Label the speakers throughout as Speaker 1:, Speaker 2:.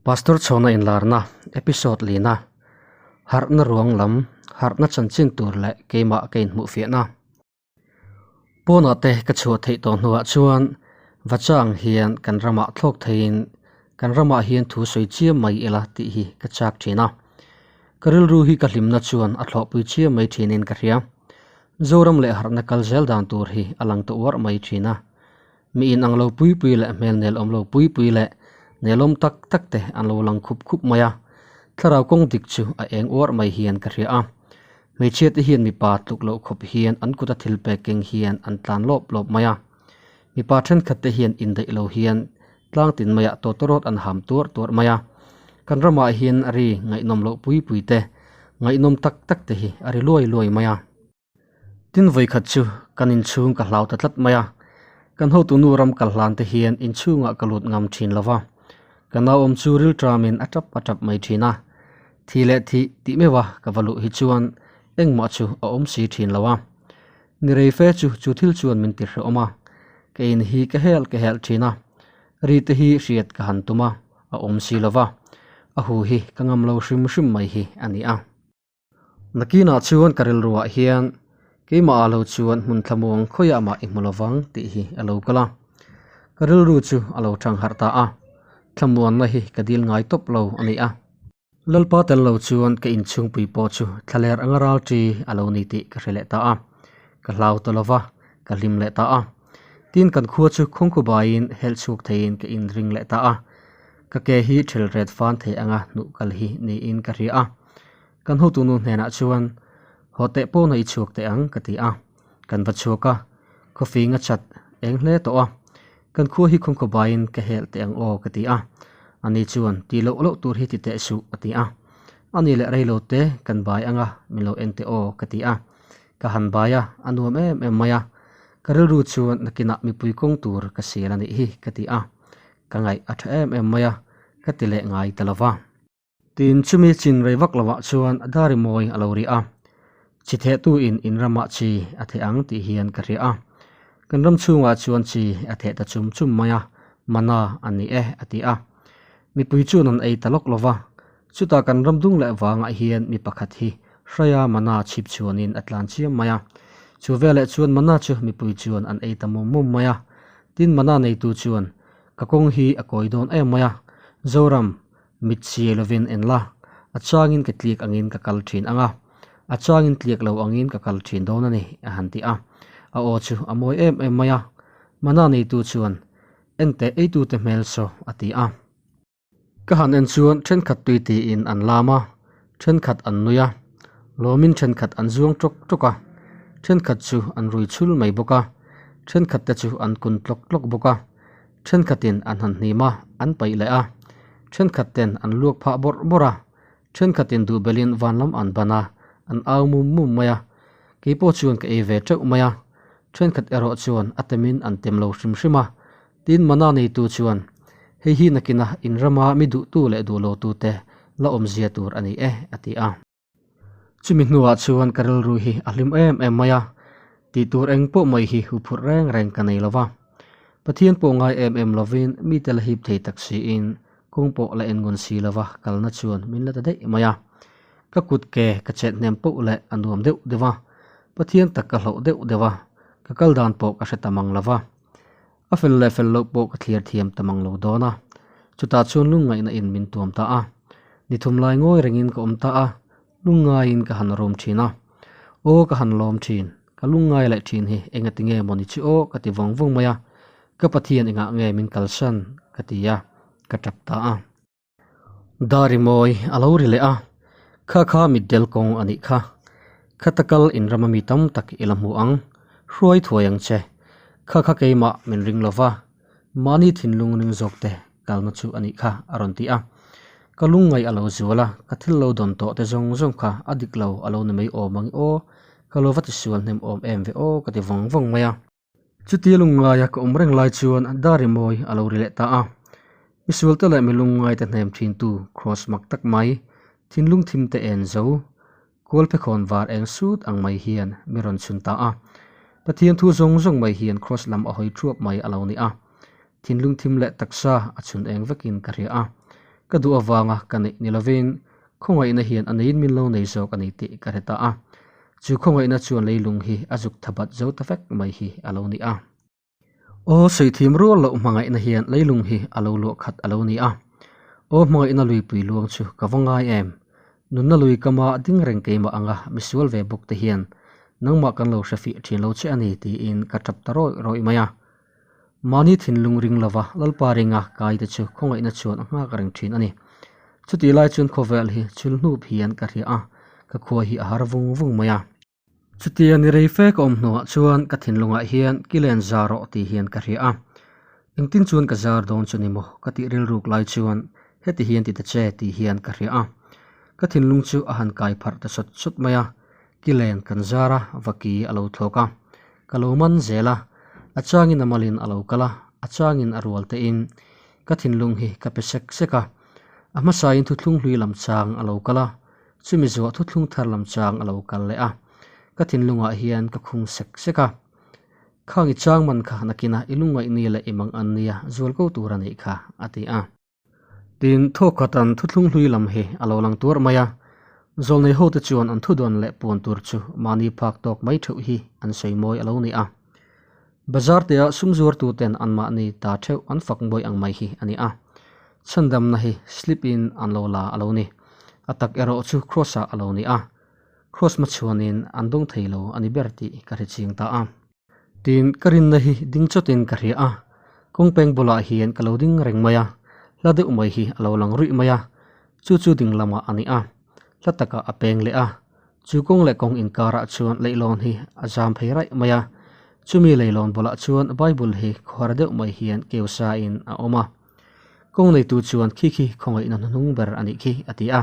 Speaker 1: Pastor Chhawna inlarna episode lina Harhna ruang lam, harhna chanchin tur leh keimah ka inhmuhfiahna. Pawnah te ka chhuah theih tawh hnuah chuan Vachang hian kan ramah thlawk theiin kan ramah hian thu sawi chiam mai ila tih hi ka chak thin a. Ka rilru hi ka hlimna chuan a thlawhpui chiam mai thinin ka hria. Zoram leh harhna kal zel dan tur hi a lang ta uarh mai thin a. Mi in ang lo pui pui leh hmel nel awm lo pui pui leh nelawm tak tak te an lo lang khup khup mai a, thlarau kawng dik chu a eng uarh mai hian ka hria a. Hmeichhia te hian mipa tluk loh khawp hian an kuta thil pek keng hian an tlan lawp lawp mai a. Mipa thenkhat te hian indaih lo hian tlang tin maiah tawtawrawt an ham tuarh tuarh mai a. Kan ramah hian a ri ngaihnawm loh pui pui te, ngaihnawm tak tak te hi a ri luai luai mai a. Tin vawikhat chu kan inchhung ka hlau ta tlat mai a, kan hotu nu ram kal hlan te hian inchhungah ka lut ngam thin lo va, ka nauawm chu rilṭamin a tap a tap mai thin a, thi leh thih tih meuh a ka va luh hi chuan engmah chu a awm si thin lo a. Ni rei fe chu chu thil chuan min ti hrehawm a, ka in hi ka hel ka hel thin a, ri te hi hriat ka han tum a, a awm si lo va, a hu hi ka ngam lo hrim hrim mai hi a ni a. Nakinah chuan ka rilruah hian keimah ah lo chuan hmun thlamuang khawiah mah i hmu lovang tih hi a lo kal a. Ka rilru chu a lo thang harh ta a, thlamuanna hi ka dil ngai tawp lo a ni a. Lalpa tel lo chuan ka inchhungpui pawh chu thlaler anga ral ṭi a lo ni tih ka hre leh ta a. Ka hlau ta lova, ka hlim leh ta a. Tin kan khua chu khawngkhawbaiin helh chhuak theiin ka inring leh ta a. Ka ke hi ṭhel ret fan thei anga hnuh kal hi niin ka hria a. Kan hotu nu hnenah chuan, Haw teh pawhna i chhuak teh ang, ka ti a. Kan va chhuak a, coffee nga chat eng hle tawh a. Kan khua hi khawngkhaw baiin ka helh teh ang aw, ka ti a. Ani chuan, Ti loh loh tur hi ti teh suh, a ti a. Ani leh rei lo te kan bai ang a, min lo en teh aw, ka ti a. Ka han bai a, a nuam em em mai a. Ka rilru chuan nakinah mipui kawng tur ka sial a nih hi, ka ti a. Ka ngaih a tha em em mai a, ka ti leh ngai ta lo va. Tin, chumi chin rei vak lovah chuan a dari mawi a lo ri a, chi thehtu in in ramah chi a theh ang tih hian ka hria a. Kan ram chhungah chuan chi a theh ta chum chum mai a, mana a ni e a ti a. Mipui chuan an ei ta lawk lo va, chutah kan ram dung leh vangah hian mi pakhat hi hraia mana chhip chhuanin a tlan chiam mai a. Chu veleh chuan mana chu mipui chuan an ei ta mum mum mai a. Tin, mana neitu chuan, Ka kawng hi a kawi dawn em mai a, Zoram, Mit chiai lovin en la, a changin ka tliak angin ka kal thin ang a, a changin tliak lo angin ka kal thin dawn a ni, a han ti a. A aw chu a mawi em em mai a. Mana neitu chuan, Enteh eitute hmel saw, a ti a. Ka han en chuan thenkhat tui tiin an lam a, thenkhat an nui a, lawmin thenkhat an zuang tawk tawk a, thenkhat chu an rui chhul mai bawk a, thenkhat te chu an kun tlawk tlawk bawk a. Thenkhatin an han hnim a, an paih leh a. Thenkhat ten an luak phah bawrh bawrh a. Thenkhatin duh belin van lam an ban a, an au mum mum mai a. Kei pawh chuan ka ei ve teuh mai a. Thenkhat erawh chuan a temin an tem lo hrim hrim a. Tin mana neitu chuan, Hei hi nakina in rama mi duhtu leh duh lotute la awmzia tur a ni e, a ti a. Chumi hnuah chuan ka rilru hi a hlim em em mai a, tih tur eng pawh mai hi huphurh reng reng ka nei lo va. Pathian pawh ngai em em lovin mite la hip thei tak siin kawng pawh la en ngun si lova kalna chuan min la ta daih mai a. Ka kut ke ka chet hnem poh leh a nuam deuh deuh a, Pathian tak ka hlauh deuh deuh a, ka kal dan pawh ka hre ta mang lo va. A fel leh fel loh pawh ka thlir thiam ta mang lo dawn a, chutah chuan lungngaihna in min tuam ta a. Ni thum lai ngawi rengin ka awm ta a, lungngaiin ka han rum thin a. Aw ka han lawm thin, ka lungngai leh thin hi engati nge maw ni chu aw ka ti vawng vawng mai a, ka Pathian engah nge min kalsan ka ti a, ka tap ta a. Dari mawi a lo ri leh a, kha kha mitdel kawng a nih kha. Khata kal in rama mi tam tak i la hmu ang, hruai thuai ang che. Kha kha keimah min ring lo va, mahni thinlung ring zawk te kalna chu a nih kha a rawn ti a. Ka lungngaih a lo zual a, ka thil lo dawn tawh te zawng zawng kha a dik lo a lo ni mai awm ang i aw, ka lo va tisual hnem awm em ve aw ka ti vawng vawng mai a. Chutia lungngaia ka awm reng lai chuan Dari mawi a lo ri leh ta a. Misualte leh mi lungngaite hnem thintu Kraws mak tak mai, thinlung thim te en zo, kual phekhawn var eng sut ang mai hian mi rawn chhun ta a. Pathian thu zawng zawng mai hian Kraws lam a hawi thuap mai a lo ni a. Thinlung thim leh taksa a chhun eng vekin ka hria a. Ka duh avanga ka neih ni lovin khawngaihna hian a neiin min lo nei zawk a ni tih ka hre ta a. Chu khawngaihna chuan leilung hi a zuk tha bat zo ta vek mai hi a lo ni a. Aw sawi thim rual loh hmangaihna hian leilung hi a lo luah khat a lo ni a. Aw hmangaihna luipui luang chu ka va ngai em? Nunna lui kama ding reng keimah anga misual ve bawk te hian nangmah kan lo hre fih thin lo che a ni tiin ka tap ta rawih rawih mai a. Mahni thinlung ring lova Lalpa ringa kai te chu khawngaihna chuan a nghak reng thin a ni. Chutih lai chuan khawvel hi chhul hnup hian ka hria a, ka khua hi a har vung vung mai a. Chutia ni rei fe ka awm hnuah chuan ka thinlungah hian kilen zar rawh tih hian ka hria a. Engtin chuan ka zar dawn chu ni maw ka tih rilruk lai chuan heti hian ti ta che tih hian ka hria a. Ka thinlung chu a han kai pharh ta sawt sawt mai a, kilen kan zar a, vaki a lo thlawk a. Ka lo man zel a, a changin a malin a lo kal a, a changin a rual tein ka thinlung hi ka pe sek sek a. A hmasain thuthlung hlui lam chang a lo kal a, Chumi zuah thuthlung thar lam chang a lo kal leh a, ka thinlungah hian ka khung sek sek a. Khang i chang man kha nakina i lungngaih ni leh i mang an nia zual ko tur a nih kha, a ti a. Tin, thawkkhatan thuthlung hlui lam hi a lo lang tuar mai a, zawlnei hote chuan an thudawn leh puan tur chu mahni phak tawk mai theuh hi an sawi mawi a lo ni a. Bazar tea sum zuartuten anmahni ta theuh an fak mawi ang mai hi a ni a. Chhandamna hi slip in an lo la a lo ni. A tak erawh chu Kross ah a lo ni a. Kross hmachhuanin an dawng thei lo a ni ber tih ka hre ching ta a. Tin, ka rinna hi ding chawtin ka hria a. Kawng peng bulah hian ka lo ding reng mai a. Hla deuh mai hi a lo lang ruih mai a. Chu chu ding lamah a ni a. Hla takah a peng leh a. Chu kawng leh kawng inkarah chuan leihlawn hi a zam phei raih mai a, chumi leihlawn bulah chuan Bible hi khuar deuh mai hian keu sain a awm a. Kawng neitu chuan khi khi khawngaihna hnuhnung ber a nih khi a ti a.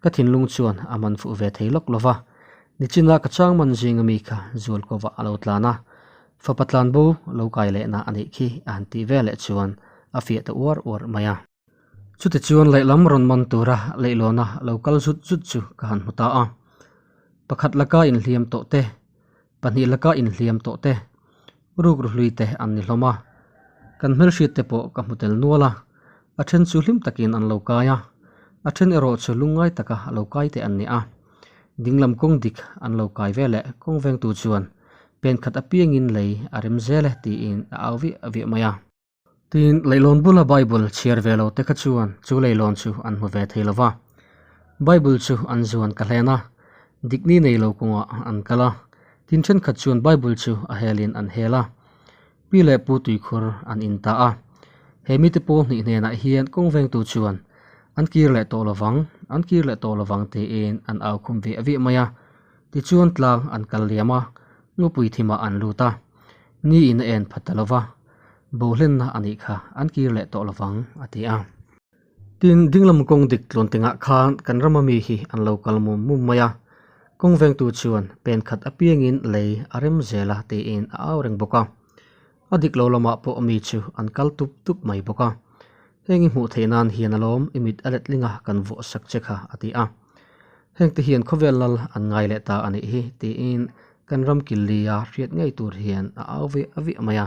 Speaker 1: Ka thinlung chuan a man fuh ve thei lawk lova, nichina ka chang man zinga mi kha zual kovah a lo tlan a, fapa tlanbo lo kai lehna a nih khi a han tih veleh chuan a fiah ta uar uar mai a. Chutichuan lehlam rawn man tura leihlawna lo kal zut zut chu ka han hmu ta a. Pakhat laka inhliam tawh te, pahnih laka inhliam tawh te, rukru hlui te an ni hlawm a. Kan hmelhriat te pawh ka hmu tel nual a, a then chu hlim takin an lo kai a, a then erawh chu lungngai taka lo kai te an ni a. Dinglam kawng dik an lo kai ve leh kawng vengtu chuan pen khat apiangin lei a rem zel e tiin a au viah viah mai a. Tin, leihlawn bula Bible chhiar ve lo te kha chuan chu leihlawn chu an hmu ve thei lo va. Bible chu an zuan ka hlen a, dikni nei lo kawngah an kal a. Tin, thenkhat chuan Bible chu a helin an hel a, pi leh pu tuikhur an in ta a. He mite pawl hnih hnenah hian kawng vengtu chuan, An kir leh tawh lovang, an kir leh tawh lovang tiin an au khum viah viah mai a. Tichuan tlang an kal liam a, ngawpui thimah an lut a. Ni in a en phat ta lo va, Bohlenna a nih kha an kir leh tawh lovang, a ti a. Tin, dinglam kawng dik tlawn tengah khan kan rama mi hi an lo kal mum mum mai a, kawng vengtu chuan pen khat apiangin lei a rem zel a tiin a au reng bawk a. A dik lo lamah pawh mi chu an kal tup tup mai bawk a. Heng i hmuh theih nan hian alawm i mit a letling a kan vuah sak che kha, a ti a. Hengte hian khawvel lal an ngai leh ta a nih hi tiin kan ram killia hriat ngei tur hian a au ve a viah mai a.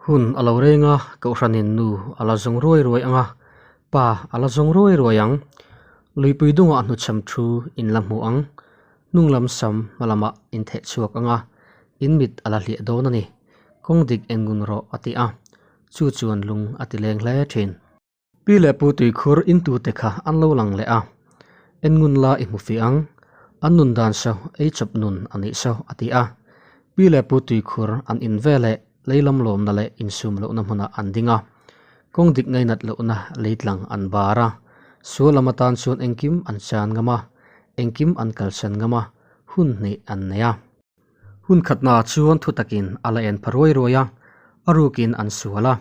Speaker 1: Hun a lo reng a, Kohhranin nu a la zawng ruai ruai ang a, pa a la zawng ruai ruai ang. Luipui dungah hnuchham thu in la hmu ang, hnung lam sam hma lamah in theh chhuak ang a, in mit a la hliah dawn a ni. Kawng dik en ngun rawh a ti a, chu chuan lung a ti leng hle thin. Pi leh pu tuikhur intute kha an lo lang leh a, En ngun la i hmu fih ang, an nun dan saw ei chawp nun a nih saw a ti a. Pi leh pu tuikhur an in ve leh leilam lawmna leh insum lohna hmunah an ding a, kawng dik ngainat lohna leitlang an bar a, sual lam atan chuan engkim an chan ngam a, engkim an kalsan ngam a, hun hnih an nei a. Hun khatna chuan thu takin a la en pha ruai ruai a, a rukin an sual a.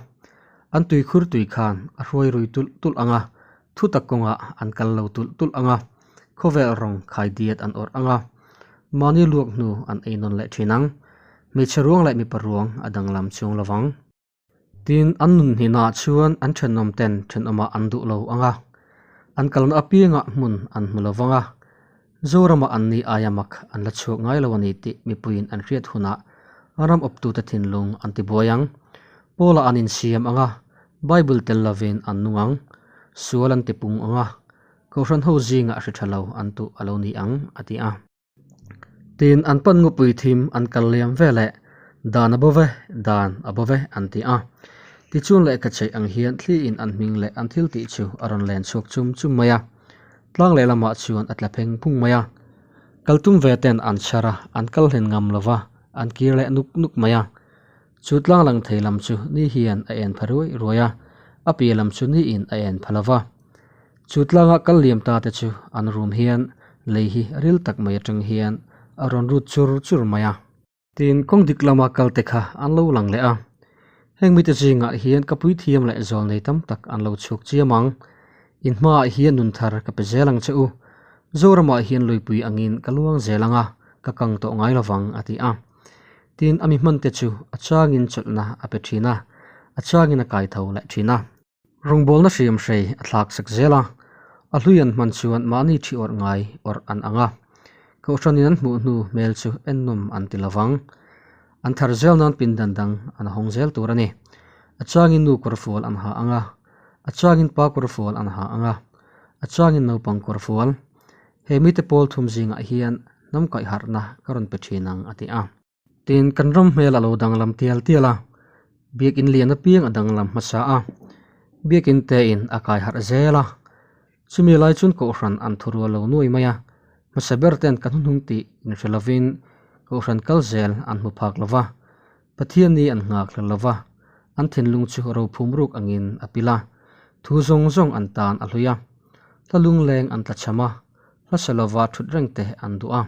Speaker 1: An tuikhur tui khan a hruai rui tulh tulh ang a, thu tak kawngah an kal lo tulh tulh ang a, khawvel rawng khai diat an awrh ang a, mahni luak hnu an ei nawn leh thin ang. Hmeichhe ruang leh mipa ruang a danglam chuang lo vang. Tin, an nun hnihnaah chuan an thenawm ten thenawmah an duh lo ang a, an kalna apiangah hmun an hmu lo vang a, Zoramah an ni aia mak an la chhuak ngai lo a ni tih mipuiin an hriat hunah ram awptute thinlung an ti buai ang. Paula an insiam ang a, Bible tel lovin an nung ang. Sual an tipung ang a, Kohhran ho zingah hri tha lo an tuh a lo ni ang, a ti a. Tin, an pan ngupui thim an kal liam ve leh, Dan a bo ve, dan a bo ve, an ti a. Tichuan lehkha chheih ang hian thliin an hming leh an thil tih chu a rawn len chhuak chum chum mai a. Tlang lehlamah chuan a tla pheng phung mai a. Kal tum ve ten an chhar a, an kal hlen ngam lo va, an kir leh nuk nuk mai a. Chu tlang lang thei lam chu ni hian a en pha ruai ruai a, a piah lam chu niin a en pha lo va. Chu tlanga kal liam ta te chu an rum hian lei hi ril tak mai atang hian a rawn rut chur chur mai a. Tin, kawng dik lama kal te kha an lo lang leh a. Heng mite zingah hian ka puithiam leh zawl nei tam tak an lo chhuak chiam ang. In hmaah hian nun thar ka pe zel ang che u. Zoramah hian luipui angin ka luang zel ang a, ka kang tawh ngai lovang, a ti a. Tin, a mi hmante chu a changin chawlhna a pe thin a, a changin a kai tho leh thin a. Rawngbawlna hriam hrei a thlak sak zel a, a hlui an hman chuan mahni thi awrh ngai awrh an ang a. Kohhranin an hmuh hnu hmel chu ennawm an ti lovang. An thar zel nan pindan dang an hawng zel tur a ni. A changin nu kawrfual an ha ang a, a changin pa kawrfual an ha ang a, a changin naupang kawrfual. He mite pawl thum zingah hian hnam kaihharhna ka rawn pe thin ang a ti a. Tin, kan ram hmel a lo danglam tial tial a, biakin lian apiang a danglam hmasa a, biakin tein a kai harh zel a. Chumi lai chuan kohhran an thu rual lo nuai mai a, hmasa ber ten ka hnuhnung tih inhre lovin kohhran kal zel an hmu phak lo va, Pathian ni an nghak hlel lo va, an thinlung chu rophum ruk angin a pil a, thu zawng zawng an tan a hlui a, hla lungleng an tlachham a, hla sa lova thut reng te an duh a.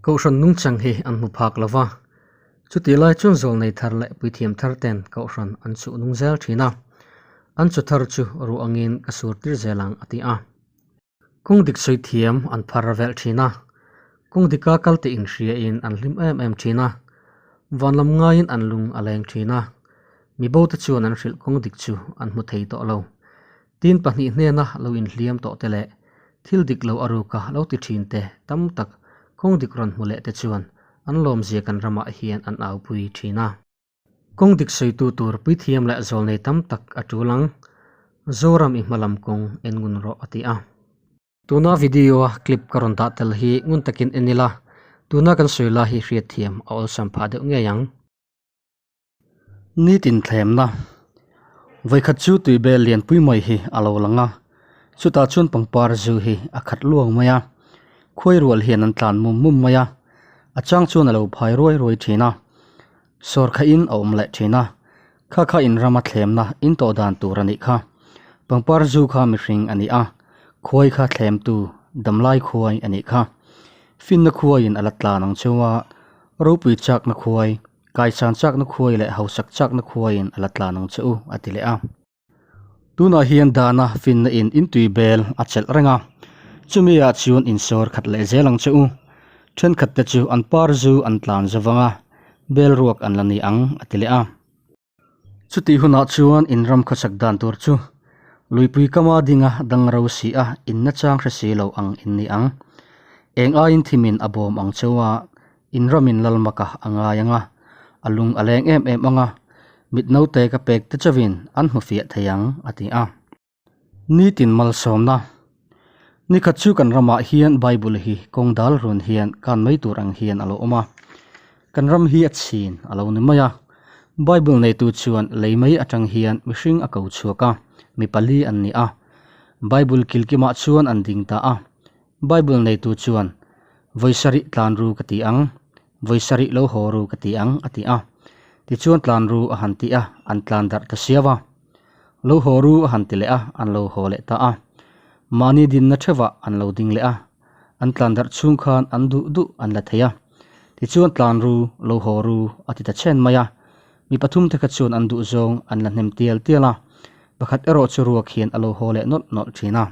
Speaker 1: Kohhran nungchang hi an hmu phak lo va, chutih lai chuan zawlnei thar leh puithiam thar ten kohhran an chuh nung zel thin a, an chu thar chu ruah angin ka sur tir zel ang a ti a. Kawng dik sawi thiam an phar velh thin a, kawng dika kal tih inhriain an hlim em em thin a, van lam ngaiin an lung a leng thin a, mibo te chuan an hrilh kawng dik chu an hmu thei tawh lo. Tin pahnih hnena lo inhliam tawh te leh thil dik lo a ruka lo ti thin te tam tak kawng dik rawn hmu leh te chuan an lawmzia kan ramah hian an aupui thin a. Kawng dik sawitu tur puithiam leh zawlnei tam tak a tul ang. Zoram i hmalam kawng en ngun rawh a ti a. Tuna video a clip ka rawn dah tel hi ngun takin en ila, tuna kan sawi lai hi hriatthiam a awlsam phah deuh ngei ang.
Speaker 2: Nitin thlemna vawikhat chu tuibel lianpui mai hi a lo lang a, chutah chuan pangpar zu hi a khat luang mai a, khuai rual hian an tlan mum mum mai a, a chang chuan a lo phai ruai ruai thin a, sawrkha in a awm leh thin a, kha kha in rama thlemna in tawh dan tur a nih kha, pangpar zu kha mihring a ni a, khuai kha thlemtu damlai khuai a nih kha, finna khuaiin a la tlan ang cheu a, ropui chakna khuai. Kaisan chakna khuai leh hausak chakna khuaiin a la tlan ang che u, a ti leh a. Tunah hian dana finna in intui bel a chelh reng a, chumi ah chuan insawr khat leh zel ang che u. Thenkhat te chu an par zu an tlan zo vang a, bel ruak an la ni ang, a ti leh a. Chutih hunah chuan in ram khawsak dan tur chu luipui kama dinga dang ro si a in nachang hre si lo ang in ni ang. Eng aiin thimin a bawm ang cheu a, in ramin lalmaka a ngai ang a, a lung a leng em em ang a, mit naute ka pek te chauhin an hmu fiah thei ang, a ti a. Nitin malsawmna. Nikhat chu kan ramah hian Bible hi kawng dal run hian kan mai tur ang hian a lo awm a. Kan ram hi a chhin a lo ni mai a. Bible neitu chuan lei mai atang hian mihring a ko chhuak a, mi pali an ni a. Bible kilkimah chuan an ding ta a. Bible neitu chuan, Vawi sarih tlan ru ka ti ang, vawi sarih lo haw ru ka ti ang, a ti a. Tichuan tlan ru a han ti a, an tlan darh ta siau a. Lo haw ru a han ti leh a, an lo haw leh ta a. Mahni dinna theuhah an lo ding leh a, an tlan darh chhung khan an duh duh an la thei a. Tichuan tlan ru, lo haw ru a ti ta chhen mai a. Mi pathum te kha chuan an duh zawng an la hnem tial tial a, pakhat erawh chu ruak hian a lo haw leh nawlh nawlh thin a.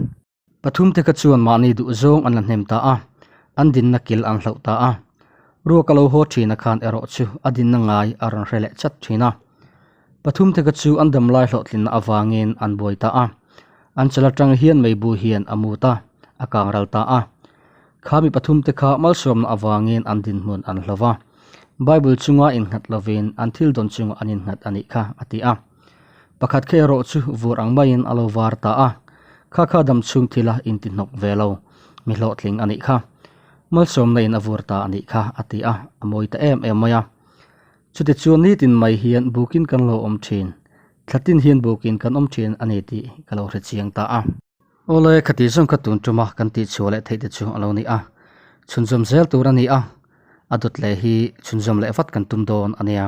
Speaker 2: Pathum te kha chuan mahni duh zawng an la hnem ta a, an dinna kil an hlauh ta a. Ruak a lo haw thin a khan erawh chu a dinna ngai a rawn hre leh chat thin a. Pathum te kha chu an damlai hlawhtlinna avangin an buai ta a. An chal atang hian meibu hian a mut a, a kang ral ta a. Kha mi pathum te kha malsawmna avangin an dinhmun an hlo va. Bible chunga innghat lovin an thil dawn chungah an innghat a nih kha, a ti a. Pakhat kha erawh chu vur ang maiin a lo var ta a, kha kha dam chhung thila inti hnawk ve lo, mi hlawhtling a nih kha. Malsawmna in a vur ta a nih kha, a ti a, a mawi ta em em mai a. Chutichuan nitin mai hian bukin kan lo awm thin, thlatin hian bukin kan awm thin a ni tih ka lo hre chiang ta a. Awle, khati zawng kha tun tuma kan tihchhuah leh theih te chu a lo ni a, chhunzawm zel tur a ni a, a dawt leh hi chhunzawm leh vat kan tum dawn a nia.